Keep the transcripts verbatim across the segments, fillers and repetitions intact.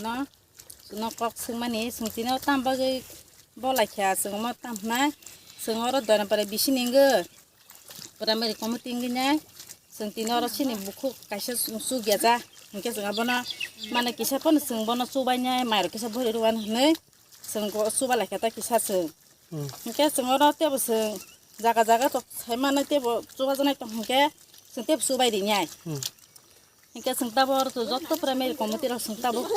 No, no kok swngmani, swng tini o tam bagwi bo laikha, swng omo tam hwnai, swng oro Doinapara bisini wngwi primary committee wngwi nai, swng tini oro chini bukhuk kaisa chukya ja, hinkhe swng abono mane kisa phano swng bono chubainai, mairok kisa bwrwi rwani hwnwi swng chuba laikha ta kisa swng. Hmm. Hinkhe swng oro tebo swng jaga jaga tok sai mano tebo chubajaknai tong hinkhe swng tebo chubai rinai. Hmm. Hinkhe chwng tabuk oro joto primary committee rok chwng tabuk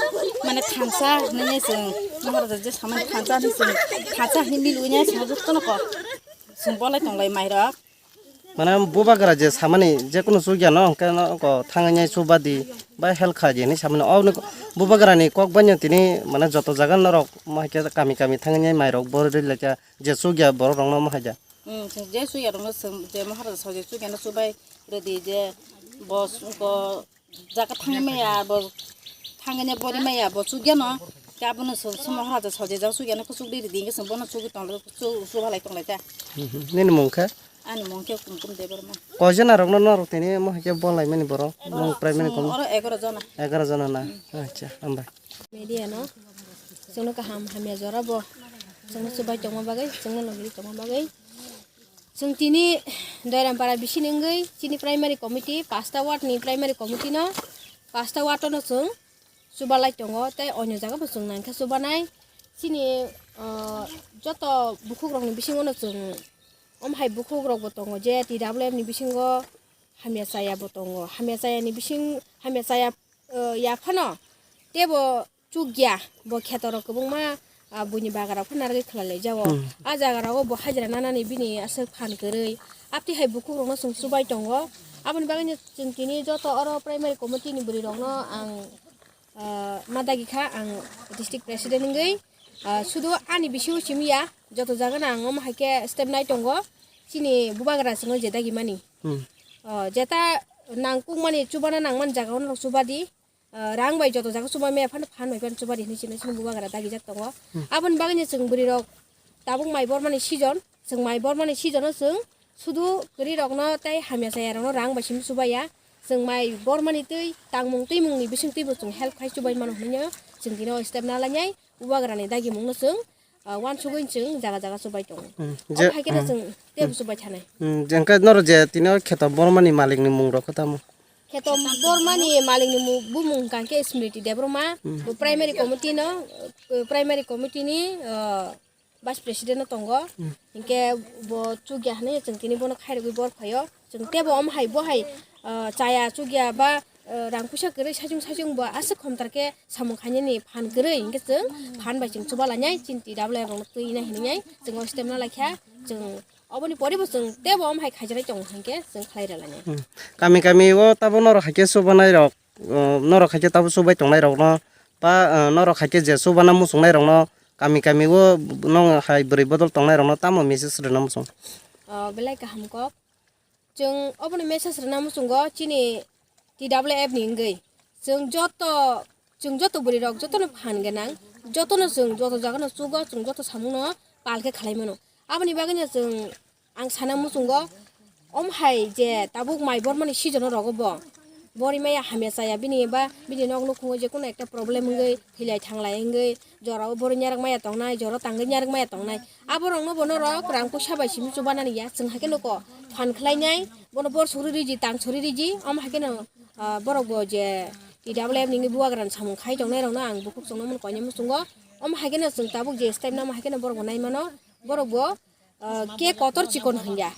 mane thansa hinwi chwng Maharaja je samani thansa hinwi chwng thansa hinwi milwi nai chwng jotono kok chwng bolai tonglai mairok. Mane bubagra je samani je kunu chukya no hwnkhe no ko thangwi nai chubadi bai help kha di hinwi samani o bubagra ni kok bai no tini mane joto jaga norok mo hai khe kami kami thangwi nai mairok bo rwlai kha je chukya borok rok no mo hai khe. Hmm, chwng je chukya rok no chwng je Maharaja soi je chukya no chubai rwdi je bo bo Jaga thangwi maya bo, thangwi ne bori maya bo chukya no. Khe abono so, somo hora ja soje ja chukya no kuchuk diri dingke so bono chugwi tong chu, chu halai tong lai ta. Nini mung khe? Ani mung khe Kumkum Debbarma. Koi jana rok no norok tini mo hai khe bo lai mani borok? Mung prai mani kom? Oro egaroh jona. Egaroh jona na? Acha, hambai. Media no. Chwngno kaham hamya jora bo. Chwngno chubai tongma bagwi, chwngno logri tongma bagwi. Chwng tini Doirampara bisini wngwi chini primary committee, pasta ward ni primary committee no, pasta ward no chwng chubalai tongo, tei onyo jaga bo chwng nangkhe chubanai. Chini, ah, joto bukhuk rok ni bisingo no chwng, om hai bukhuk rok bo tongo je T W F ni bisingo hamya chaya bo tongo, hamya chaya ni bising, hamya chaya, ah, ya phano tebo chukya, bo kheto rok kwbangma, ah, buini bagra rok phano narwgwi khwlai lai jago. Hmm. A jaga rogo bo hajra nanani bini aswk phan kwrwi. Apti hai bukhuk rokno chwng chubai tongo. Aboni bagwi no chwng tini joto oro primary committee ni bwrwi rokno ang, ah, ma dagi kha, ang district president wngwi, ah, sudu ani bisio simi ya, joto jaga no ang omo hai khe step nai tongo. Chini bubagra chwngno je dagi mani. Hmm. Oh, jeta nangkukmani chubana nangmani jaga o norok chubadi. Ah, rang bai joto jaga chubai maya phano phan bai phano chuba di hinwi chini chini bubagra dagijak tongo. Hmm. Aboni bagwi no chwng bwrwi rok tabuk mai bormani season, chwng mai bormani season o chwng sudu kwrwi rokno tei hamya chaya rokno rang bai simi chubaiya. Chwng mai bormani twi tangmung twimung ni bising twi bo chwng help khai chubai mano hinwi no chwng tini o step na lainai bubagra ni dagimung no chwng ah, uansugwi chwng jaga jaga chubai tongo. Hmm, je, omo hai kheno hmm, chwng teibo chubai thanai. Hmm, je hwnkhe norok je tini o kheto bormani malikni mung rok khe tamo? Kheto bormani malikni mu-, bumung hwnkha khe Smriti Debbarma, hmm, bo primary committee no, eh, primary committee ni, ah, vice president no tongo. Hmm. Hinkhe bo chukya hinwi chwng tini bono khairogwi bor phaio. Chwng teibo omo hai bo hai, ah, chaya chukya ba, ah, rang puisa kwrwi saichung saichung bo aswk khomtar khe samung khainani phan kwrwi hinkhe chwng phan bai chwng chuba lainai chini T W F rokno twi na hinwi chwng o step na laikha chwng oboni pore bo chwng teibo omo hai khaijaknai tongo hinkhe chwng khlai rw lainai. Hmm. Kami kami o tabo norok hai khe chubanai rok, uh, norok hai khe tabo chubai tongnai rokno ba, uh, norok hai khe je chubana muchungnai rokno kami kami o nong hai bwrwi bodol tongnai rokno tamo message rwna muchung? Oh, belai kaham kok. Chwng obono message rwna muchungo chini T W F ni wngwi. Chwng joto, chwng joto bwrwi rok jotono phan gwnang, jotono chwng joto jagano chugo, chwng joto samungno pal khe khlai mano. Aboni bagwino chwng, ang sana muchungo, om hai je tabuk mai bormani season o rogo bo, bori maya hamya chaya bini ba bini nok nukhungo je kono ekta problem wngwi thwilai thanglai wngwi, jorao boro nyarak maya tongnai, joro tangwi nyarak maya tongnai. Aborokno bo norok rang puisa bai simi chubanani ya, chwng haikhe nuko phan khlainai, bono bor suri riji, tang suri riji, omo haikhe no, ah, borok bo je T W F ni wngwi bubagrani samung khai tongnai rokno ang bukhuk chwngno mano koinai muchungo. Omo haikhe no chwng tabuk je step namo haikhe no borok bo nai mano, borok bo, ah, ke kotor chikon hwnya,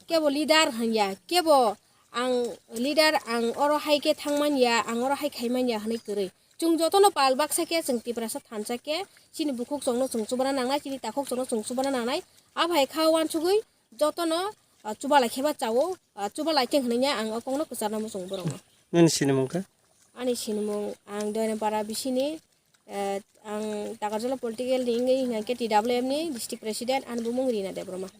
kebo leader hwnya, kebo ang leader, ang oro hai khe thangmanya, ang oro hai khaimanya hwnwi kwrwi. Chwng jotono pal baksa khe chwng Tiprasa thansa khe chini bukhuk chwngno chwng chubana nangnai, chini takhuk chwngno chwng chubana nangnai. Aphai kha uansugwi jotono, ah, chubalai kheba chao, ah, chubalai theng hwnwi ang o kokno kwcharna muchungo borokno. Nini sinimung khe? Ani sinimung ang Doinapara bisini, eh, ang Takarjala political ni wngwi hwnkhe T W F ni district president ani bumung Rina Debbarma.